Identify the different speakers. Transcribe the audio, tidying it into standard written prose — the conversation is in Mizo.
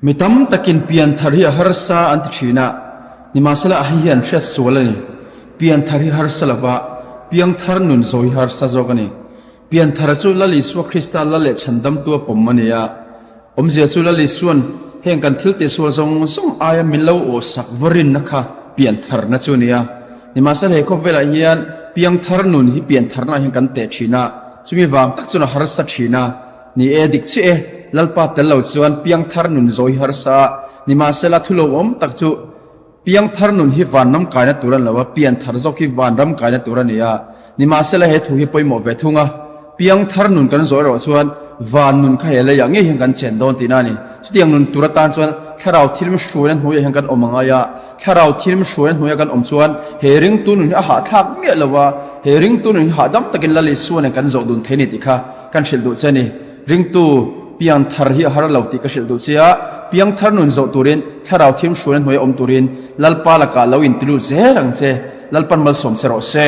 Speaker 1: Mi tam takin pianthar hi a harsa an ti thin a, nimahsela a hei hi an hriat sual a ni. Pianthar hi harsa lova, piangthar nun zo hi harsa zawk a ni. Pianthar chu Lal Isua Krista Lal leh Chhandamtu a pawm a ni a. Awmzia chu Lal Isua'n heng kan thil tihsual zawng zawng aia min lo awhsak va rinna kha piantharna chu a ni a. Nimahsela he khawvelah hian piangthar nun hi piantharna ah hian kan teh thin a, chumi vang tak chuan a harsa thin a. Ni e, dik chiah e, Lalpa tel lo chuan piangthar nun zawi harsa a, nimahsela thu lo awm tak chu piangthar nun hi vanram kaina tur a ni lo a, pianthar zawk hi vanram kaina tur a ni a, nimahsela he thu hi pawimawh ve thung a, piangthar nun kan zawh erawh chuan van nun kha he leiah ngei hian kan chen dawn tihna a ni. Chutiang nun tur atan chuan thlarau thilm hruaina hnuaiah hian kan awm a ngai a, thlarau thilm hruaina hnuaiah kan awm chuan he ringtu nun hi a hahthlak miah lo a, he ringtu nun hi hahdam takin Lal Isua nen kan zawh dun thei a ni tih kha Kan hrilh duh che a ni. Ringtu piangthar hi a har lo tih ka hrilh duh che a, piangthar nun zawh turin thlarau thim hruaina hnuaia awm turin Lalpa lakah lo intilut zel ang che. Lalpan malsawm che rawh se.